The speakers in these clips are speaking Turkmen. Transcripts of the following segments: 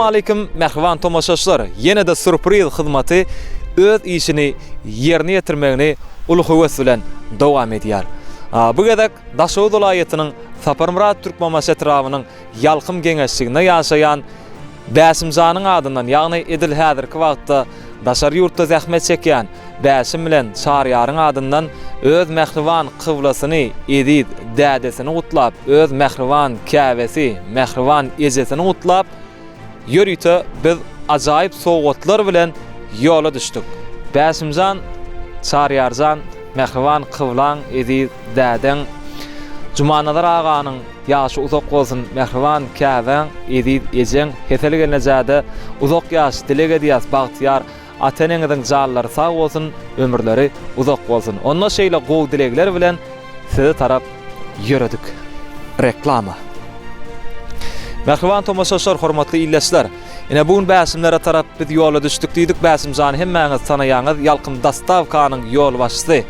Salowmaleýkim mähriban tomaşaçylar! Ýene-de sýurpriz hyzmaty öz işini ýerine ýetirmegini uly höwes bilen dowam edýär. Bu gezek Daşoguz welaýatynyň Saparmyrat Türkmenbaşy etrabynyň Ýalkym geňeşliginde ýaşaýan Bäşimjanyň adyndan, ýagny edil häzirki wagtda daşary ýurtda zähmet çekýän Bäşim bilen Çaryýaryň adyndan öz mähriban kyblasyny, eziz dädesini gutlap, öz mähriban käbesi, mähriban ejesini gutlap, ýörite biz ajaýyp sowgatlar bilen ýola düşdük. Bäşimjan, Çaryýarjan, mähriban kyblaň, eziz dädeň Jumanazar aganyň Ýaşy uzak bolsun mähriban käbäň eziz ejeň Hesel gelnejäde uzak ýaş dileg edýäs bagtyýar ata eneňiziň janlary sag bolsun ömürleri uzak bolsun onda şeýle gowy dilegler bilen size tarap ýöredik. Reklama. Mähriban tomaşaçylar hormatly ildeşler. Ine bu gün Bäşimlere tarap biz ýola düşdük diýdik. Bäşimjany hemmäňiz tanaýaňyz, Ýalkym Dostawkanyň ýolbaşçysy.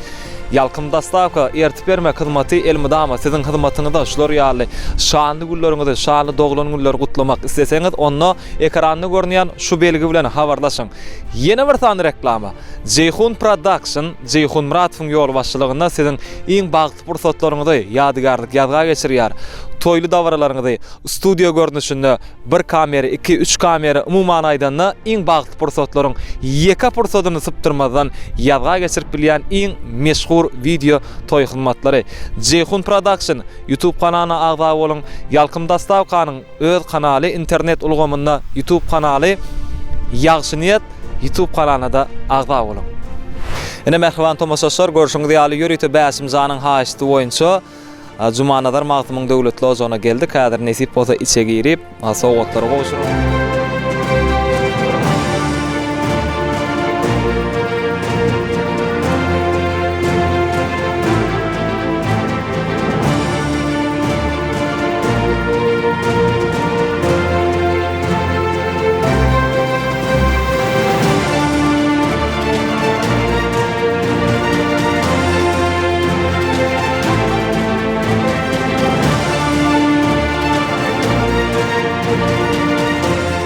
Ýalkym Dostawka ertip bermek hyzmaty elmydama siziň hyzmatyňyzda şular ýaly şanly günleriňizi, şanly doglan günleri gutlamak isleseňiz, onda ekranda görünýän şu belgi bilen habarlaşyň. Ýene bir sany reklama. Jeýhun Production, Jeýhun Muratowyň ýolbaşçylygynda siziň iň bagtly pursatlaryňyzy ýadygärlik ýazga geçirýär. Toýly dabaralaryňyzy studiýa görnüşinde Bir kamera, iki, üç kamera, umuman aýdanda, iň bagtly pursatlaryň ýeke pursadyny sypdyrmazdan ýazga geçirip bilýän iň meşhur wideo toý hyzmatlary. Jeýhun Production YouTube kanalyna agza boluň. Ýalkym Dostawkanyň öz kanaly internet ulgamynda YouTube kanaly Ýagşy niýet YouTube kanalyna-da agza boluň. Ine mähriban tomaşaçylar, görşüňiz ýaly ýörite Bäşimjanyň haýyşty boýunça Jumanazar Magtymyň döwletli ojagyna geldik. Häzir nesip bolsa içe girip, sowgatlary gowşurarys.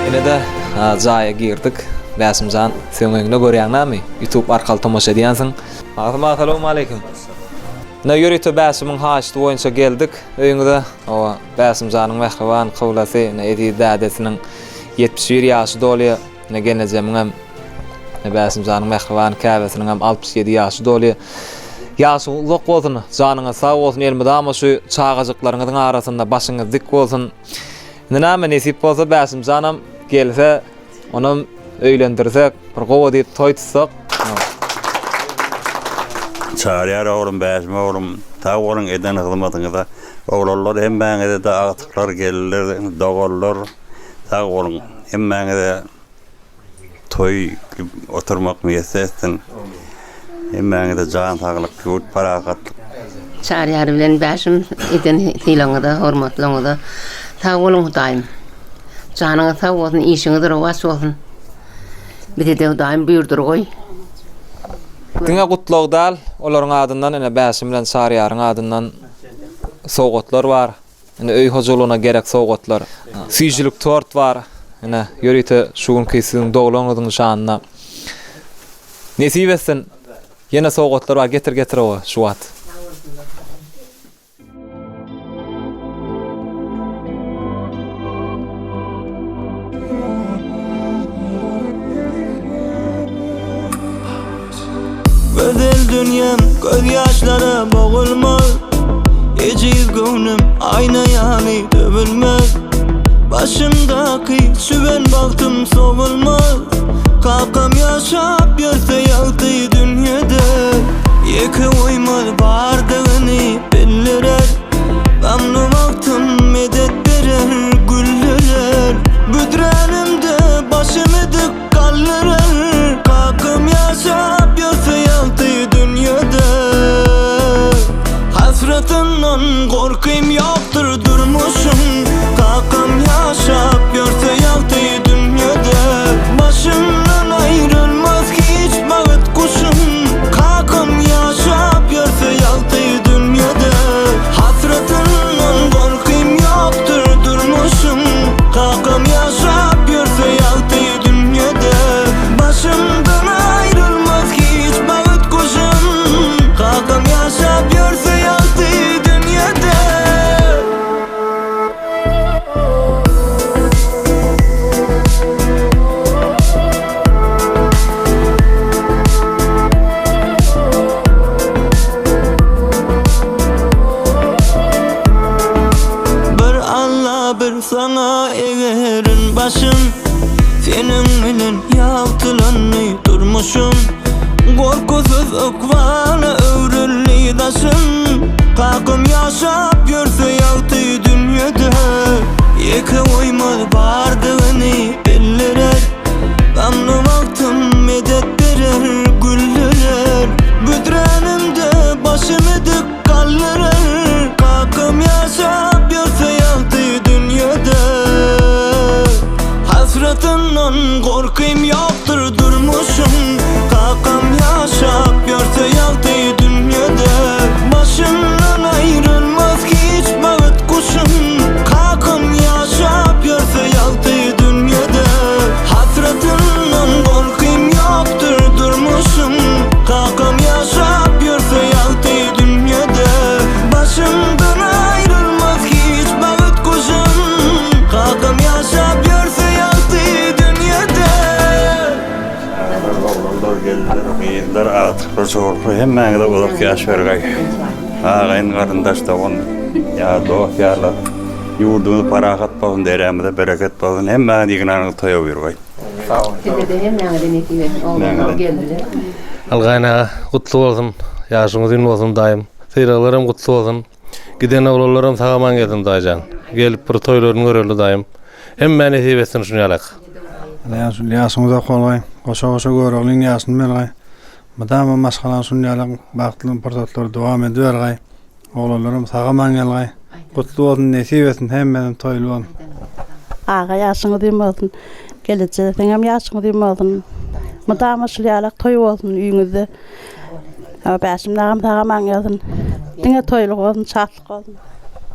Ine-de jaýa girdik. Bäşimjan, sen öňüňde görýäň näme? YouTube arkaly tomaşa edýänsiň. Magtym aga, salowmaleýkim. Ine ýörite Bäşimiň haýyşty boýunça geldik öýüňize. Hawa, Bäşimjanyň mähriban kyblasy, ine eziz dädesiniň 71 ýaşy dolýar. Ine gelnejemiňem, ine Bäşimjanyň mähriban käbesiniňem 67 ýaşy dolýar. Ýaşyňyz uzak bolsun, janyňyz sag bolsun, elmydama şu çagajyklaryňyzyň arasynda başyňyz dik bolsun. Indi näme nesip bolsa Bäşimjanam gelse, onam öýlendirsek, bir gowy diýip toý tutsak. Çaryýar oglum, Bäşim oglum, sag boluň eden hyzmatyňyza. Oglanlar hemmäňize-de agtyklar, gelinler, doganlar sag boluň. Hemmäňize toý oturmak miýesser etsin. Hemmäňize jan saglyk, ýurt parahatlyk. Çaryýar bilen Bäşim eden sylagyňyza, hormatlygyňyza sag boluň Hudaýym. Janyňyz sag bolsun, işiňiz rowaç bolsun. Bize-de Hudaýym buýurdyr goý. Diňe gutlag däl, olaryň adyndan ine Bäşim bilen Çaryýaryň adyndan sowgatlar bar. Ine öý hojalygyna gerek sowgatlar. Süýjülik tort bar. Ine ýörite şu günki siziň doglan günüňiziň şanyna. Nesip etsin. Ýene sowgatlar bar. Getir getir owa şu wagt. Gözel dünýäm gözýaşlara bogulmaz Ejiz göwnüm aýna ýaly döwülmez Başymdaky çüwen bagtym sowulmaz Kakam ýaşap ýörse ýagty dünýede Ýeke goýmaz bardygyny bildirer Gamly wagtym medet berer güldürer Büdränimde başymy dik Galdyrar kakam ýaşap ýörse ýagty dünýede Hasratyndan gorkym ýokdur durmuşyň Kakam ýaşap ýörse ýagty dünýede Başymdan aýrylmaz hiç bagt guşum Kakam ýaşap ýörse. Ýagny durmuşym Gorkusyz ykbala öwrüldi daşym Kakam ýaşap ýörse ýagty dünýede Ýeke goýmaz bardygyny bildirer Gamly wagtym medet berer, güldürer Büdränimde başymy dik galdyrar Kakam ýaşap ýörse ýagty dünýede Hasratyndan gorkym ýokdur durmuşyň Kakam ýaşap ýörse ýagty dünýede Başyndan aýrylmaz hiç bagt guşuň Kakam ýaşap ýörse ýagty dünýede Hasratyndan gorkym ýokdur durmuşyň Kakam ýaşap ýörse ýagty dünýede Başymdan aýrylmaz hiç bagt guşum Kakam ýaşap ýörse ýagty dünýede. Çagalar, oglanlar, gelinler, gyzlar, agtyklar, çowluklar hemmäňize uzak ýaş bergaý. Agaýyn, garyndaş, dogan, ýa dost ýarlar. Ýurdumyz parahat bolsun, derämize bereket bolsun. Hemmäňiz ýygnanyňyz toýa buýurgaý. Size-de hemmäňize nesip etsin oglanlar geldiler. Algaýyn aga gutly bolsun ýaşyň uzyn bolsun daýym sylaglaram gutly bolsun giden oglanlaram sag aman gelsin daýyjan gelip bir toýlaryny göreli daýym hemmä nesip etsin şuny ýalak. Ýaşuly ýaşyň uzak bolgaý goşa goşa Göroglyň ýaşyny bergaý mydama maşgalaň şuny ýalak bagtly pursatlary dowam edibergaý Oglanlarym sag-aman gelgaý. Gutly bolsun nesip etsin hemmeden toýly bolun. Aga ýaşyň uzyn bolsun. Gelejede seňem ýaşyň uzyn bolsun. Mydama şul ýalak toý bolsun öýüňizde. Bäşim dagam sag-aman gelsin. Diňe toýluk bolsun, şatlyk bolsun.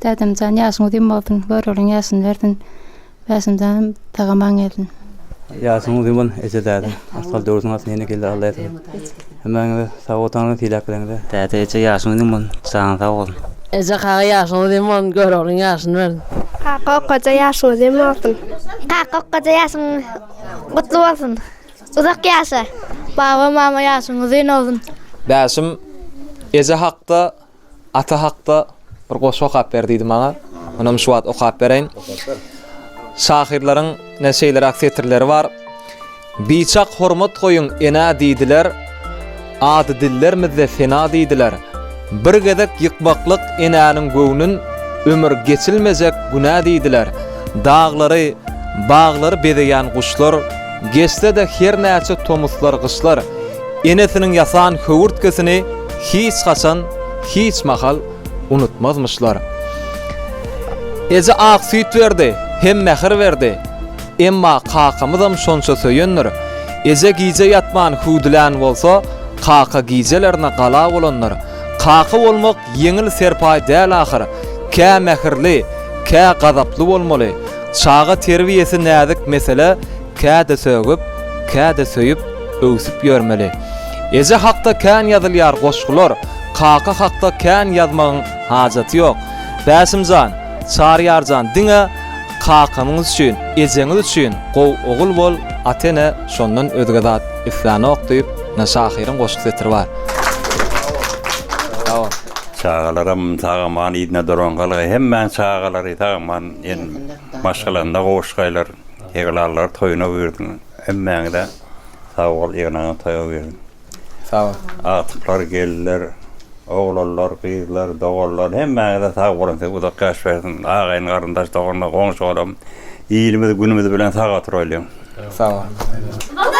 Dädemjan ýaşyň uzyn bolsun, Göroglyň ýaşyny bersin. Bäşimjanym sag-aman gelsin. Ýaşyň uzyn bolsun eje däde. Arsal döwrüň alsyn ýene geldi Alla ýasyn. Hemmäňize sag otanyňyzy sylap bileňize. Däde eje ýaşyň uzyn bolsun janyň sag bolsun. Eje kaka ýaşyň uzyn bolsun Göroglyň ýaşyny bersin. Kaka okgaja ýaşyň uzyn bolsun. Kaka okgaja ýaşyň gutly bolsun. Uzak ýaşa. Baba mama ýaşyň uzyn bolsun. Bäşim eje hakda Ata hakda bir goşgy okap ber diýdi maňa. Onam şu wagt okap bereýin. Şahyrlaryň ne şeýleräk setirleri bar. Biçak hormat goýuň enä diýdiler, Ady dillermizde sena diýdiler. Bir gezek ýykmaklyk enäniň göwnün, Ömür geçilmejek günä diýdiler. Daglary, baglary bezeýän guşlar, Geçse-de her näçe tomuslar, gyşlar, Enesiniň ýasan höwürtgesini hiç haçan, hiç mahal unutmazmyşlar. Eje ak süýt berdi, hem mähir berdi. Emma kakamyzam şonça söýendir. Eje gije ýatman hüwdülän bolsa, kaka gijelerine gala bolandyr. Kaka bolmak ýeňil serpaý däl ahyr. Kä mähirli, kä gazaply bolmaly. Çaga terbiýesi näzik mesele, Käde sögüp, käde söýüp, öwsüp ýörmeli. Eje hakda kän ýazylýar goşgular, kaka hakda kän ýazmagyň hajaty ýok. Bäşimjan, Çaryýarjan diňe kakamyňyz üçin, ejeňiz üçin gowy ogul bol, ata-ene şondan özge zat islänok diýip, ine şahyryň goşgy setiri bar. Sag bol. Çagalaram sag-aman yzyna dolan galgaý hemmäň çagalary sag-aman maşgalasynda gowuşgaýlar. Eglallar toýuna buýurdyň. Hemmäňize sag bol ýygnagyň toýa buýurdyň. Sag bol. Agtyklar gelinler, oglanlar, gyzlar, doganlar hemmäňize sag boluň size uzak ýaş bersin. Agaýyn garyndaş doganlar goňşy golam ilimiz günümiz bilen sag oturaýlyň. Sag bol.